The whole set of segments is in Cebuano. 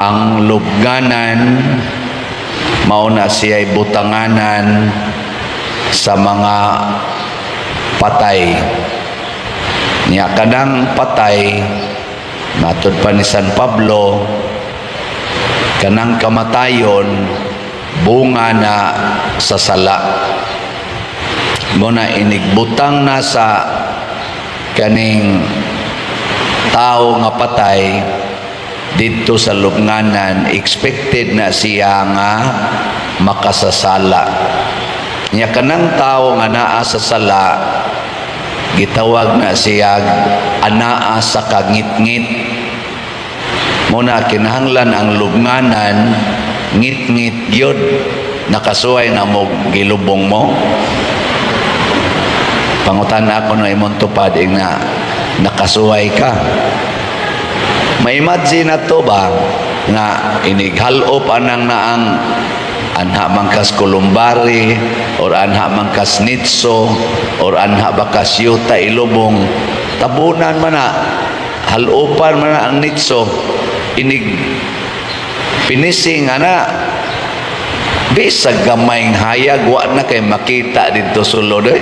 Ang lubnganan mao na siya'y butanganan sa mga patay. Nya kanang patay, matud pa ni San Pablo, kanang kamatayon bunga na sa sala. Mao na inigbutang na sa kaning tao nga patay didto sa lubnganan, expected na siya nga makasasala. Nya kanang tao nga naa sa sala, gitawag na siya anaa sa kangitngit. Mao na kinahanglan ang lubnganan ngit-ngit gyud. Nakasuway na mo gilubong mo? Pangutan ako no imong tupad nga nakasuway ka. Ma-imagine na to ba nga inighalop anang naang anha man kas kolumbari or anha man kas nitso or anha ba kas yuta ilubong, tabunan man na, halupan man na ang nitso, inig pinising ana, bisag gamayng hayag wa na kay makita didto sulod eh.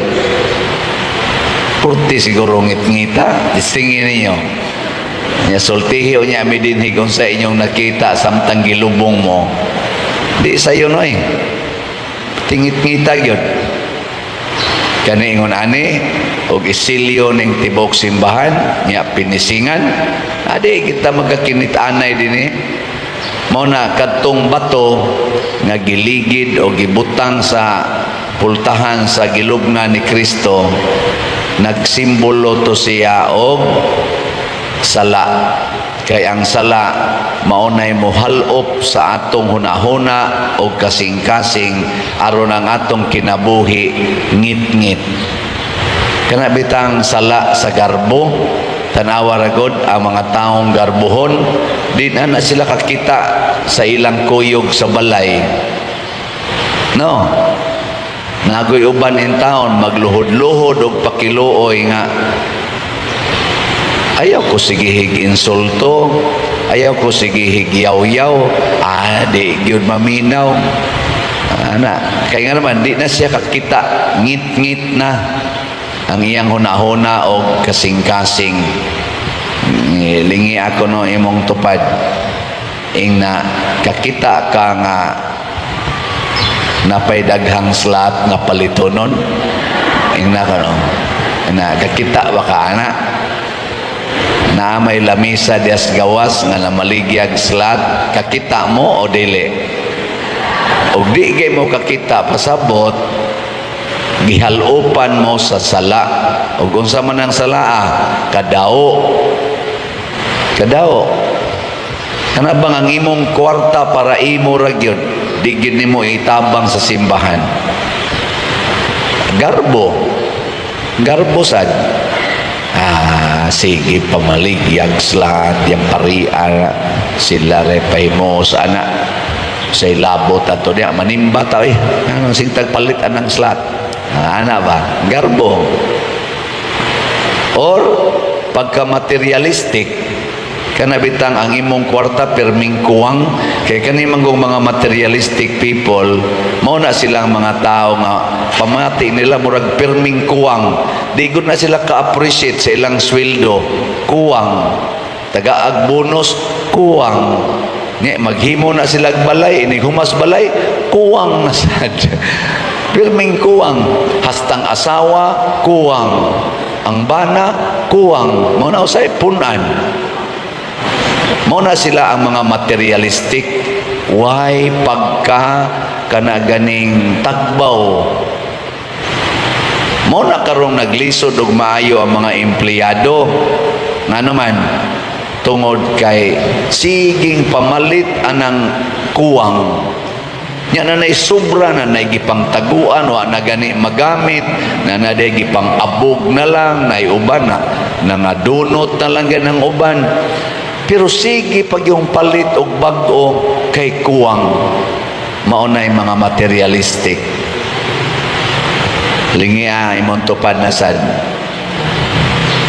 Purti siguro ngit-ngita distingin ninyo. Nya sultihi niya mi dinhi kung sa inyong nakita samtang gilubong mo. Di sayo no eh. Tingit-ngita gyud. Kani ingon ani og isilyo ning tibok simbahan nya pinisingan adi kita magkakinit-anay dinhi. Mao na kadtong bato nga giligid o gibutang sa pultahan sa gilubngan ni Kristo, nagsimbolo to siya og sala, kay ang sala maunay mohalop sa atong hunahuna o kasing-kasing aron ang atong kinabuhi ngit-ngit. Kana bitang sala sa garbo, tanawa ra gud ang mga taong garbohon, di na na sila kakita sa ilang kuyog sa balay, no? Nagoy uban in town magluhod-luhod og pakiluoy nga ayaw ko sigihig insulto, ayaw ko sigihig yaw-yaw, ah, di gyud maminaw ana, kay nga naman di na siya kakita, ngit-ngit na ang iyang hunahuna og kasing-kasing. Lingi ako no imong tupad ing na kakita ka nga napay daghang slot nga palitonon, ing na ka no na kakita ba ka ana na may lamisa dias gawas nga namaligyag slot, kakita mo o dili? Og di kay mo kakita, pasabot gihalupan mo sa sala. Og unsa man ang sala? Ah, kadao, kadao. Kana bang ang imong kwarta para imo ra gyud, di gyud nimo itabang sa simbahan? Garbo, garbo sad. Ah, sige pamaligyag slot yang parian sila repay mo sa ana sa ilabot ato niya manimba ta eh, ano sing tagpalit anang slot. Ah, ana ba, garbo. Or pagka materialistic, kana bitang ang imong kwarta pirming kuwang, kay kani manggong mga materialistic people, mao na silang mga tao nga pamati nila murag pirming kuwang. Di gud na sila ka-appreciate sa ilang sweldo, kuwang. Tagaag bonus, kuwang. Nya maghimo na sila og balay, inig humas balay, kuwang na sad. Pirming kuwang. Hastang asawa, kuwang. Ang bana, kuwang. Mao na usay punan. Mao na sila ang mga materialistic. Why pagka kana ganing tagbaw. Mao na karong naglisod og maayo ang mga empleyado. Ngano man? Tungod kay siging pamalit anang kuwang. Nya na nay sobra na nay gipangtaguan, wa na gani magamit, na na day gipang abog na lang, nay uban na nangadunot na lang ganang uban. Pero sige pag yung palit og bag-o kay kuwang. Mao na yung mga materialistic. Lingi ah, imong tupad na sad.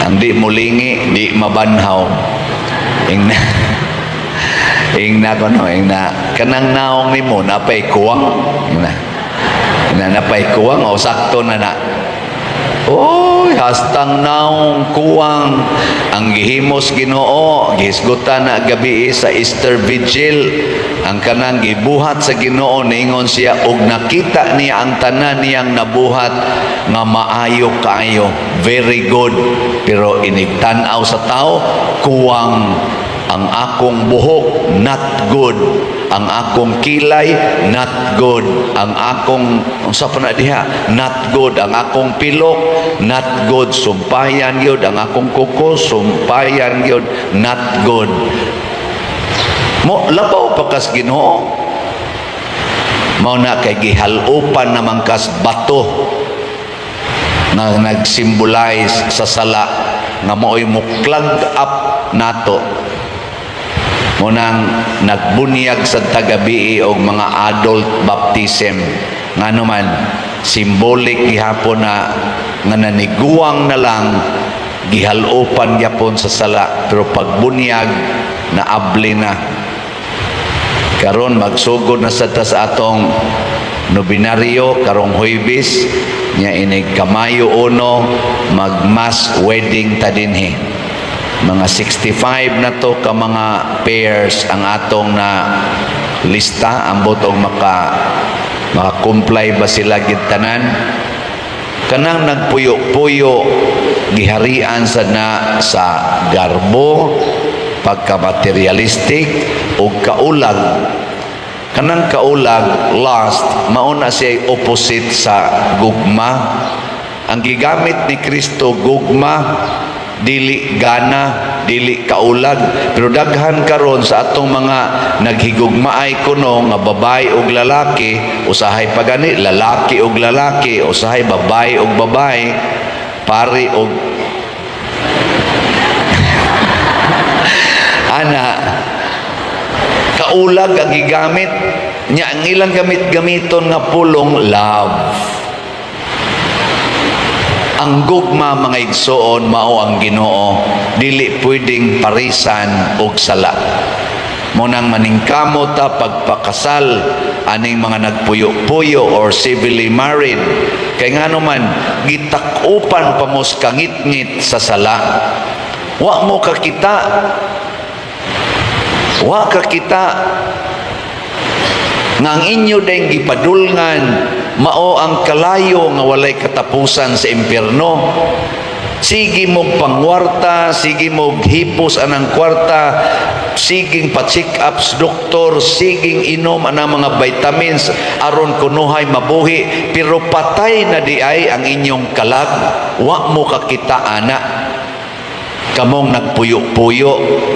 Ang di mo lingi, di mabanhaw. Ing Ingna ko, no, ingna kanang naong nimo napay kuwang. Ingna. Ingna napay kuwang o sakto na na. Oy, hastang naong kuwang ang gihimos Ginoo, gihisgutan na gabi sa Easter Vigil ang kanang gibuhat sa Ginoo. Niingon siya og nakita niya ang tanan niyang nabuhat nga maayo kaayo, very good. Pero inig tan-aw sa tao, kuwang ang akong buhok, not good. Ang akong kilay, not good. Ang akong unsa pa na diha, not good. Ang akong pilok, not good. Sumpayan gyud ang akong kuko, sumpayan gyud, not good. Mo labaw pa kas Ginoo. Mao na kay gihal-upan naman kas bato nga nag-symbolize sa sala nga mao'y mo clog up nato. Mao nang nagbunyag sa tagabii og mga adult baptism. Ngano man, symbolic gihapon na nga naniguwang na lang, gihalopan gyapon sa sala, pero pagbunyag naabli na. Karon magsugod na sa ta sa atong nobinaryo karong Huwebes nya, inig kamayo 1 mag mass wedding ta dinhi. Mga 65 na to ka mga pairs ang atong na lista. Ambot og maka maka-comply ba sila gid tanan. Kanang nagpuyo-puyo, giharian sa na sa garbo, pagka-materialistic o kaulag. Kanang kaulag, lust, mao na siya opposite sa gugma. Ang gigamit ni Kristo gugma, dili gana, dili kaulag. Pero daghan karon sa atong mga naghigugmaay kuno nga babae ug lalaki, usahay pa gani lalaki ug lalaki, usahay babae ug babae, pari og ana, kaulag ang gigamit niya. Ang ilang gamit-gamiton nga pulong, love. Ang gugma, mga igsoon, mao ang Ginoo, dili pwedeng parisan og sala. Mao nang maningkamot ta pagpakasal aning mga nagpuyo-puyo or civilly married, kay ngano man gitak-upan pa mos kangitngit sa sala. Wa mo kakita, wa kakita nga ang inyo ding gipadulngan mao ang kalayo nga walay katapusan sa impyerno. Sige mog pangwarta, sige mog hipos anang kwarta, siging pa-check up sa doktor, siging inom anang mga vitamins aron kunuhay mabuhi, pero patay na di ay ang inyong kalag. Wa mo kakita ana. Kamong nagpuyo-puyo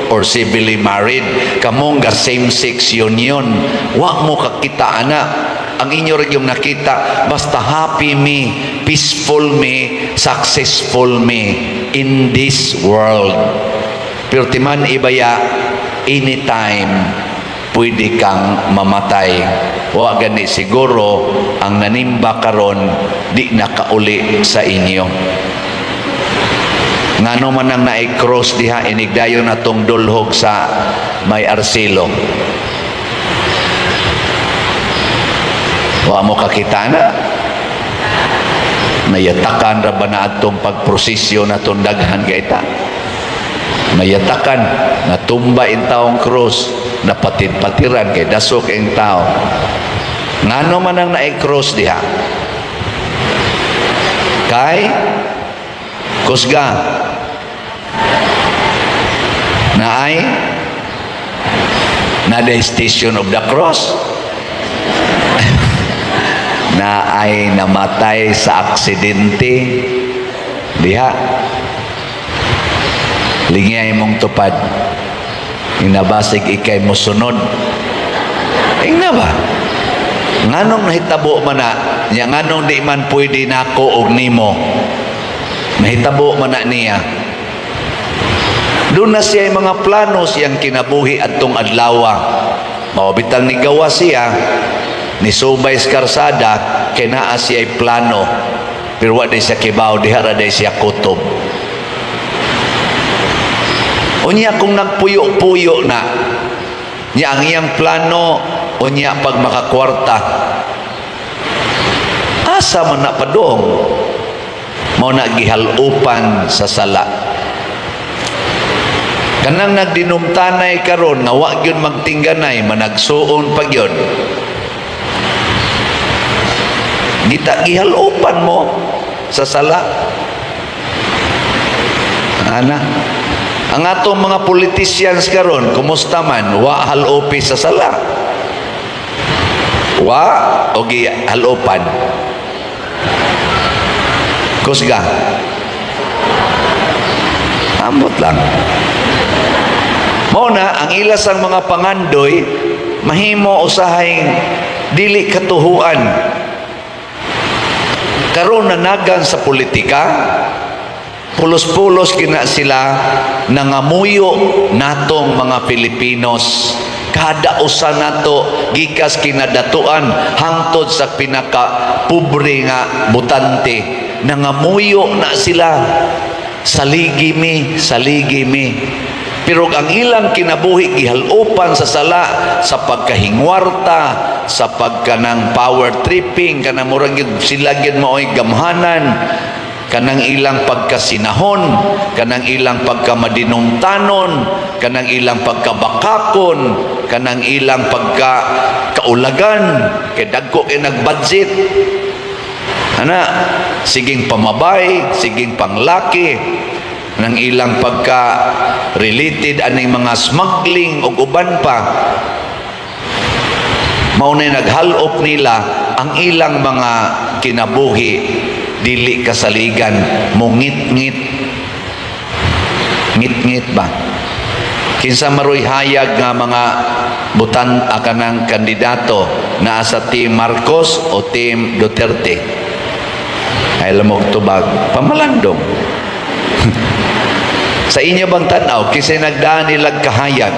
or civilly married, kamong ga same-sex union, wa mo kakita ana. Ang inyo rin yung nakita, basta happy me, peaceful me, successful me in this world. Pero timan ibaya, anytime pwede kang mamatay. Wa gani siguro ang nanimba karon di nakauli sa inyo. Ngano man ang naay cross diha inigdayon natong dulhog sa may Arcelo? Wa mo kakita na? Nayatakan ra ba na atong pagprosesyo na tong daghan kay ta? Nayatakan, natumba in taong cross, napatid-patiran kay dasok in tao. Ngano man ang naay cross diha? Kay kusga naay na the Station of the Cross, na ay namatay sa aksidente diha. Lingiyay mong tupad, inabasig ikay mosunod. Ingna ba, nganong nahitabo man na niya? Nganong di man pwede nako og nimo? Nahitabo man na niya. Doon na siya mga plano siyang kinabuhi atong adlawa. Mao bitang nigawa siya, ni subay sa karsada, kay naa siya plano. Pero wa day siya kibaw, diha ra day siya kutob. Unya kung nagpuyo-puyo na, Nya ang iyang plano unya pag makakwarta. Asa man na padong? Mao na gihalupan sa sala. Kanang nagdinumtanay karon nga wa gyud magtingganay, managsuon pa gyud. Gita gihalupan mo sa sala. Ana. Ang atong mga politicians karon, kumusta man, wa halopi sa sala. Wa o gihalupan? Kusga. Ambot lang. Mao na ang ilas ang mga pangandoy mahimo usahay dili katuhuan. Karon nanagan sa politika, pulos-pulos kina sila nangamuyo natong mga Pilipinos. Kada usa nato, gikas kinadatuan hangtod sa pinaka pobre nga butante, nangamuyo na sila, "Saligi mi, saligi mi." Pero ang ilang kinabuhi gihalupan sa sala, sa pagkahingwarta, sa pagkanang power tripping, kanang murag gyud sila gyud maoy gamhanan, kanang ilang pagkasinahon, kanang ilang pagkamadinumtanon, kanang ilang pagkabakakon, kanang ilang pagka kaulagan kay dagko kay nagbudget ana, siging pamabay, siging panglaki ng ilang pagka related aning mga smuggling ug uban pa. Mao na naghalop nila ang ilang mga kinabuhi, dili kasaligan, mungit-ngit, ngit-ngit ba. Kinsa maroy hayag nga mga butan kanang kandidato, naa sa Team Marcos o Team Duterte? Ay lamog tubag, pamalandong. Sa inyo bang tanaw, kinsa nagdaan nilag kahayag,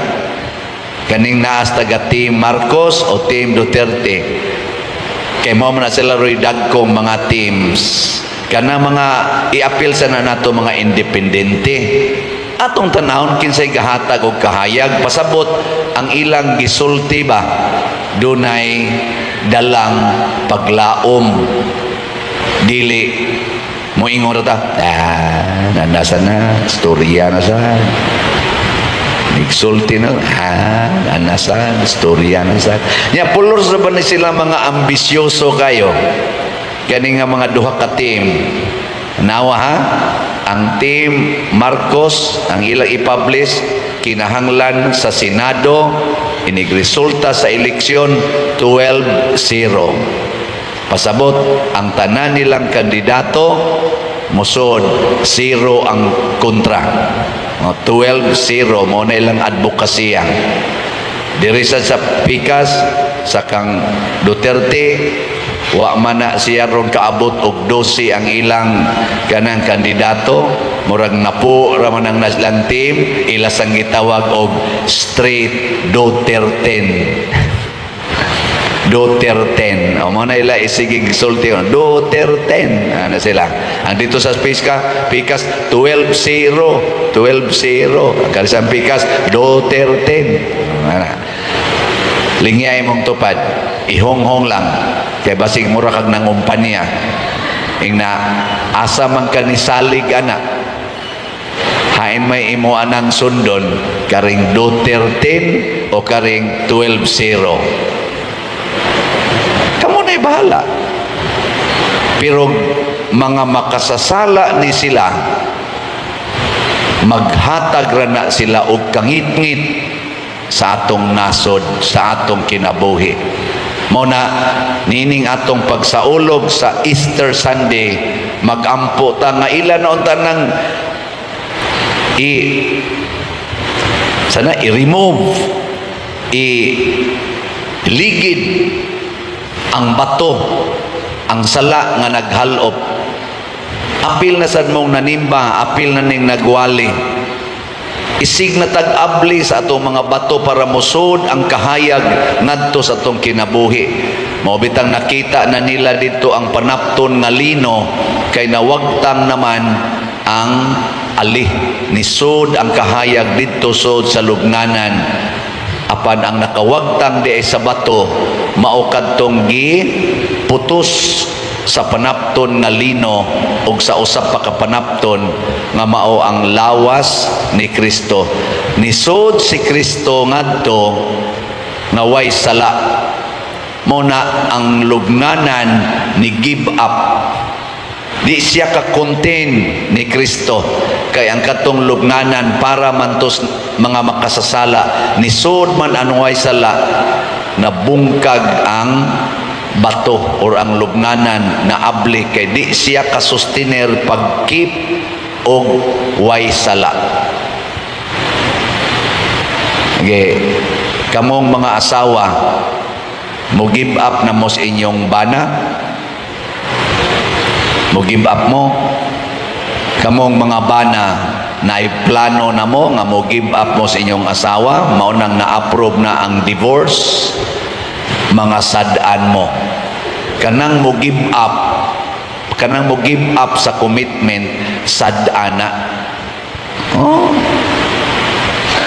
kaning naas taga Team Marcos o Team Duterte? Kay mao man na sila roy dagkong mga teams. Kana mga iapil sa na nato mga independente, atong tanawon kinsay gahatag og kahayag. Pasabot ang ilang gisulti ba dunay dalang paglaom. Dili moingon ta, "Ah, nasa na storya na sa nigsulti na, ah, nasa storya na sa." Nya pulos ra ba ni sila mga ambisyoso kayo kani nga mga duha ka team? Nawa ha, ang Team Marcos, ang ilang i-publish, kinahanglan sa Senado inigresulta sa eleksyon 12-0. Pasabot ang tanan nilang kandidato musod, zero ang kontra. O, 12-0 mo na ilang advokasya. Diri sa pikas sa kang Duterte, wa man na siya ron kaabot og 12 ang ilang kanang kandidato. Murag napo ra man ang nasilang team, ila sang gitawag og Straight Duterte. Duterte. O mo na ila isigig sulti, Duterte. Ano sila? Ang dito sa Pikas, Pikas 12-0, 12-0. Ang kalisang Pikas, Duterte. Ano? Lingyay mong tupad, ihonghong lang. Kay basig mura kag nangumpanya. Ingna, asa man ka ni salig ana? Hain may imo anang sundon, karing Duterte o karing 12-0? Kamo na'y bahala. Pero mga makasasala ni sila, maghatag ra na sila og kangitngit sa atong nasod, sa atong kinabuhi. Mao na nining atong pagsaulog sa Easter Sunday, magampo ta nga ila na unta nang i sana i-remove, i ligid ang bato, ang sala nga naghalop. Apil na sad mong nanimba, apil na ning nagwali, isig na tag-abli sa atong mga bato para musod ang kahayag ngadto sa atong kinabuhi. Mao bitang nakita na nila dito ang panapton nga lino kay nawagtang naman ang ali, nisod ang kahayag didto sod sa lubnganan. Apan ang nakawagtang di ay sa bato mao kadtong gi putos sa panapton nga lino ug sa usa pa ka panapton nga mao ang lawas ni Kristo. Nisod si Kristo ngadto nga way sala. Mao na ang lubnganan ni give up. Di siya ka-contain ni Kristo kay ang katong lubnganan para man tos mga makasasala. Nisod man ang way sala, nabungkag ang bato or ang lubnganan na abli kay di siya ka-sustainer pag-keep og way sala. Okay. Kamong mga asawa, mo give up na mo sa inyong bana? Mo give up mo? Kamong mga bana, na plano na mo nga mo give up mo sa inyong asawa, mao nang na-approve na ang divorce, mga sad-an mo. Kanang mo give up, kanang mo give up sa commitment, sad-an na. Oh.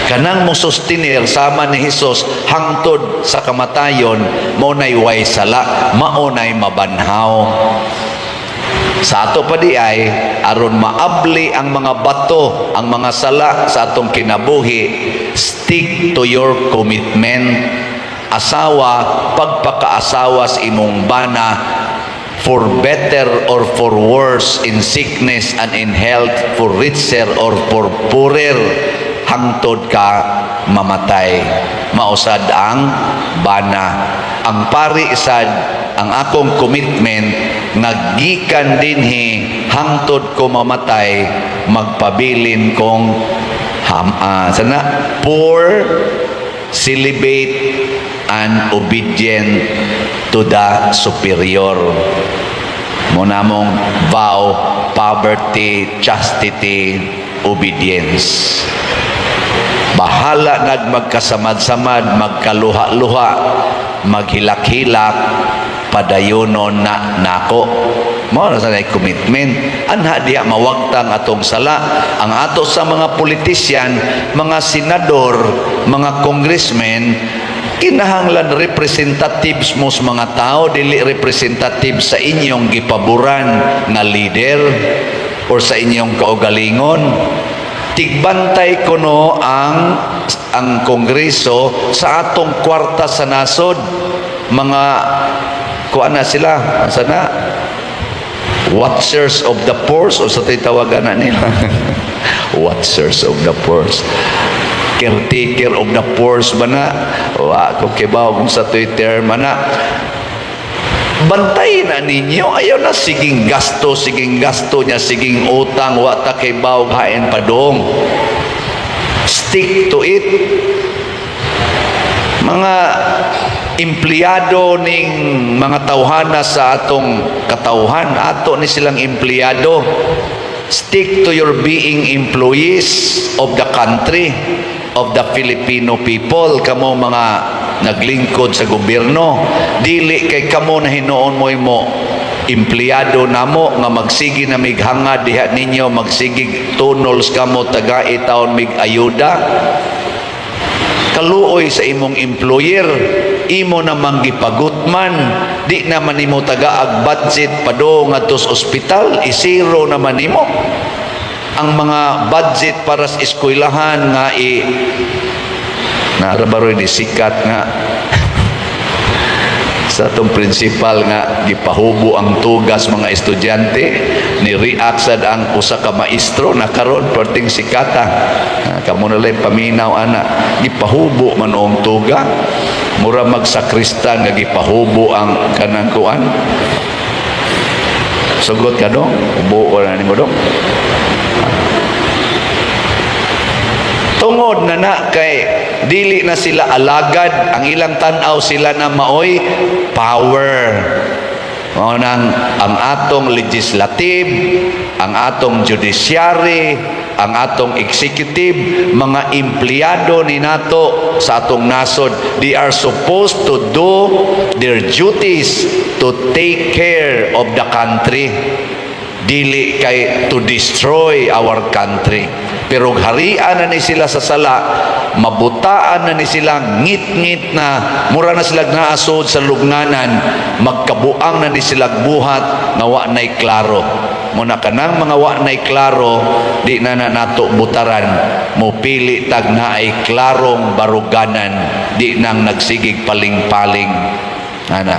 Kanang mo sustenir sama ni Hesus hangtod sa kamatayon, mao nay way sala, mao nay mabanhaw. Sa ato pa di ay, aron maabli ang mga bato, ang mga sala sa atong kinabuhi, stick to your commitment. Asawa, pagpakaasawa sa imong bana, for better or for worse, in sickness and in health, for richer or for poorer, hangtod ka mamatay. Mao sad ang bana. Ang pari sad, ang akong commitment nga gikan dinhi hangtod ko mamatay, magpabilin kong sana poor, celibate and obedient to the superior. Mao na among vow: poverty, chastity, obedience. Bahala nag magkasamad-samad, magkaluha-luha, maghilak-hilak, padayonon na nako. Mao na sa commitment. Anha diha mawagtang atong sala. Ang ato sa mga politisyan, mga senador, mga congressmen, kinahanglan representatives mo sa mga tao, dili representative sa inyong gipaboran nga leader or sa inyong kaugalingon. Tigbantay kuno ang kongreso sa atong kwarta sa nasod. Mga kuan na sila, asa na, watchers of the purse o sa titawagan na nila, watchers of the purse, caretaker of the purse ba na? Wa ko kibaw kung sa Twitter man na. Bantay na ninyo. Ayaw na siging gasto, siging gasto niya, siging utang, wa ta kibaw hain padong. Stick to it. Mga empleyado ning mga tawhana sa atong katawhan, ato ni silang empleyado. Stick to your being employees of the country, of the Filipino people. Kamo mga naglingkod sa gobyerno, dili kay kamo na hinuon mo mo empleyado namo nga magsigi na mighangad diha ninyo, magsigi tunols kamo, tagai taon mig ayuda. Kaluoy sa imong employer, imo namang gipagutman. Di naman nimo tagaag budget padung ngadto sa ospital, isiro naman nimo ang mga budget para sa eskwelahan nga i narabaroy ni sikat nga sa atong principal nga gipahubo ang tugas mga estudyante. Ni react sad ang usa ka maestro na karon perting sikata. Ah, kamo na lang paminaw ana. Gipahubo man ang tuga, mura magsakristan nga gipahubo ang kanang kuan. Sugot ka dong, ubo na nimo dong. Tungod na na kay dili na sila alagad, ang ilang tan-aw sila na maoy power. Mao nang ang atong legislative, ang atong judiciary, ang atong executive, mga empleyado ni nato sa atong nasod, they are supposed to do their duties to take care of the country. Dili kay to destroy our country. Pero harian na ni sila sa sala, mabutaan na ni sila, ngit-ngit na, mura na sila naasod sa lubnganan, magkabuang na ni sila buhat nga wa na'y klaro. Muna kanang mga wa na'y klaro, di na na nato butaran, mo pili tag naay klarong baruganan, di nang nagsigig paling-paling. Ana.